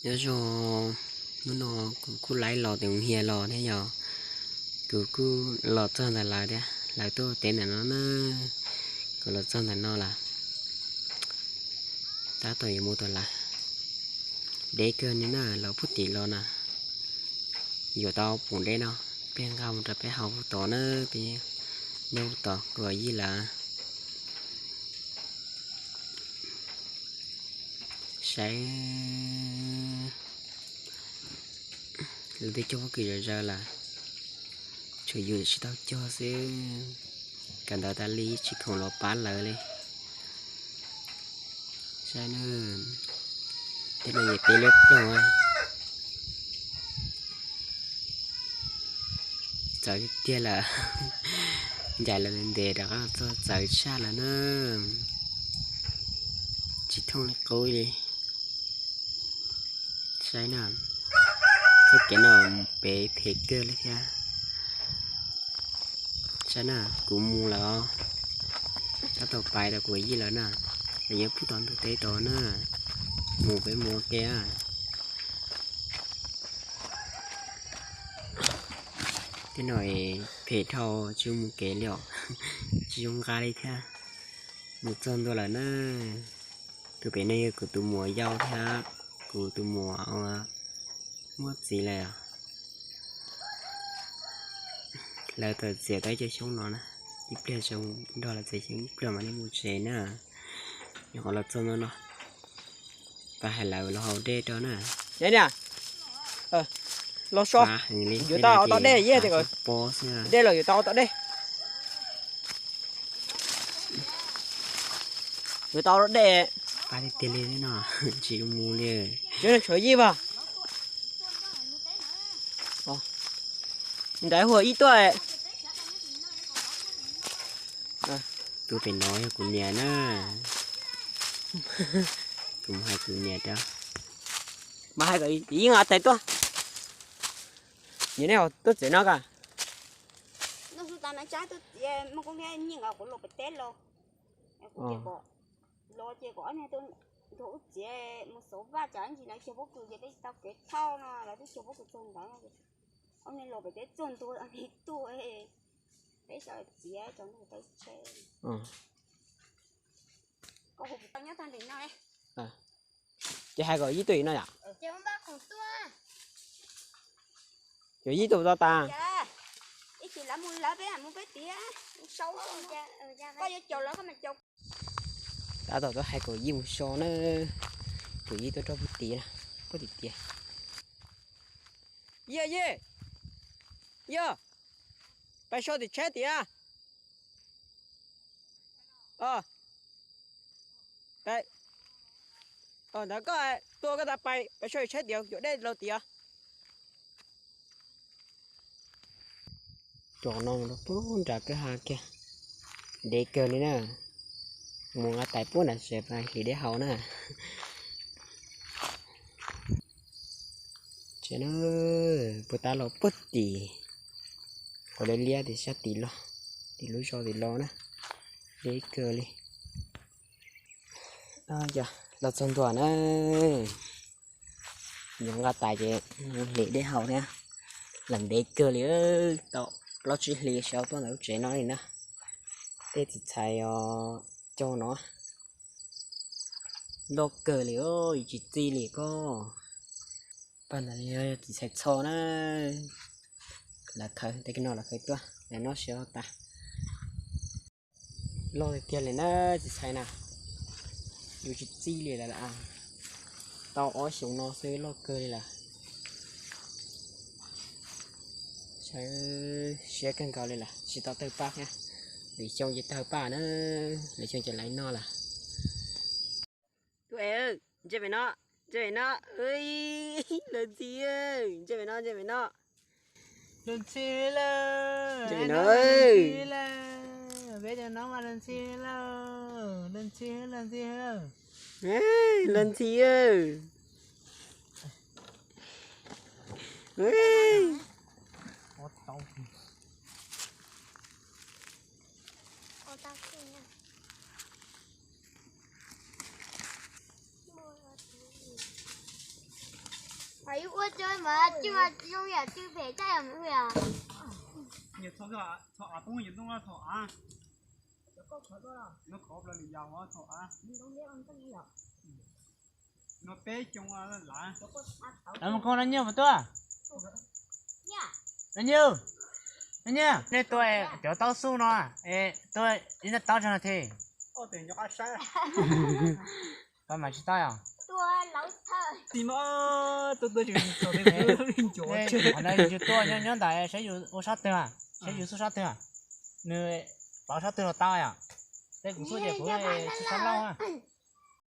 Nyob zoo, hnub no kuv kuj laib los tim Hmoob Hias los thiab yog, kuv kuj los txog ntawm lawv thiab, lawv tuaj teb ntawm no na, kuv los txog ntawm no lawm, tab tom yuav mus tom lawv. Deb kawg li na, los puag tim los na, yuav tau pum deb no, peb nqa mus rau peb haus puag tod na, peb nyob puag tod kuv yij lawv. Saib lawv twb cog pob kws zom zaws lawm, tshuav yus tsis tau cog xwb. Kawm ntawv tas li tsis khoom los pab lawv li. Saib na, tej no yog peb liab ploog. Txawv tiag tiag lawm. Ncaim lawv ntev rov qab txog txawv tshaj lawm na. Tsis thooj li qub li. Saib na, txoj kev no mus pem phem kawg li thiab. Saib na, kuv mus lawm os. Tab tom pais rau kuv yij lawv na. Lawv nyob puag tom ntug teb tod na. Mus peb mus ua ke. Tej no phem dhau tsis mus kev li os. Tsis zoo nqa li thiab. Mus txog ntua lawm na. Tus pem no yog kuv tus muam yau thiab kuv tus muam muab txiv lawm. Lawv tawm txiav tau ib co xyoob no na, ib pliag zoo nrog lawv txiav xyoob ib pliag mam li mus tsev na. Nyuam qhuav los txog no no, pab hais lawv los haus dej rau na. Los so, yuav tau tau dej, dej los yuav tau tau dej. Yuav tau dej. Pab tiag tiag li no, tsis mus li. Tshuav yij vas. Ntawd hu ib tuaj. Tus pem no yog kuv niam na. Kuv mus hais kuv niam rau. Mas hais kom yeej av tais tuaj. Nyiam nej tuaj tsev no ka. Noj su tas mas tsab tuaj txiav mus koob thiab nyeej kuv los pem teb los. Kuv tias kom los ces kom ob niag tuaj nrog wb txiav mus xauv vaj tsam ntsis lawv cog pob kws ces peb tsis tau kev thauj no, lawv twb cog pob kws txog ntawd no ces ob niag los pem teb txog ntua ob niag tuaj, peb sawv txiav tso ntuj tau tsheb. Koj hu kuv tau nyob tag nrim no. Ces hais kom yij tuaj no yom? Yog yij tuaj tau tas. Ib chim lawv mus lawv, peb mus peb tiav, sau. Koj yuav caum lawv koj mas caum. Tab tom tuaj hais kom yij mus so na, kom yij tuaj rau puag tid, puag tim tiav. Yij, yij, yog, pais so tim tsheb tiav. Ntawd koj tua koj tas pais, pais so tim tsheb tiav, yuav dej laug tiav. Cov no mus rau puag nram kwj ha kiag, ntev kawg li na. Mus nqa tais puag nram tsev hliv dej haus na. Tsev na, puag ta los puag tim, qhov liab liab tim sab tim los, tim lub zos tim los na, ntev kawg li. Los txog ntua na, yuav nqa tais ces hliv dej haus thiab. Lam ntev kawg li, tau plaub tsib hlis sawv tuaj ntawm lub tsev no li na. Tej txiv txhais os, cog no loj kawg li, yus tsis txij li koj. Pab ntawd yog txiv txhais txho na, lawv khawv, tej no lawv khawv tuaj, lawv noj siav tas. Loj tiag tiag li na txiv txhais na, yus tsis txij li lawm, tau ob xyoos no xwb loj kawg li lawm. Siab kawg nkaus li lawm, tsis tau tawg paj thiab. Lwm xyoo ces tawg paj na, lwm xyoo ces lawv noj lawm. Tub es, ntsia pem no, ntsia pem no, luag ntxhi, ntsia pem no, ntsia pem no. Luag ntxhi lawm, ntsia pem no, peb cov no mas luag ntxhi lawm, luag ntxhi, luag ntxhi lawm. Luag ntxhi. Ua tso mas tsis mas zoo yam tsis phem caj yom. Txho av poob yus ntuj txho av. No khov plaws li yas txho av. No peb xyoo lav. Mus koj no nyiaj puas tuaj? No nyiaj, no nyiaj, nej tua cov taub xub no, tua ib nab taub rau no thiab. Koj mas tsis tau os. Qhov no yus tua nyob nyob ntawd saib yus ua sab twg, saib yus xub sab twg. Nws pauv sab twg los tau yom. Tej kuv xub ces kuv xub sab laug na.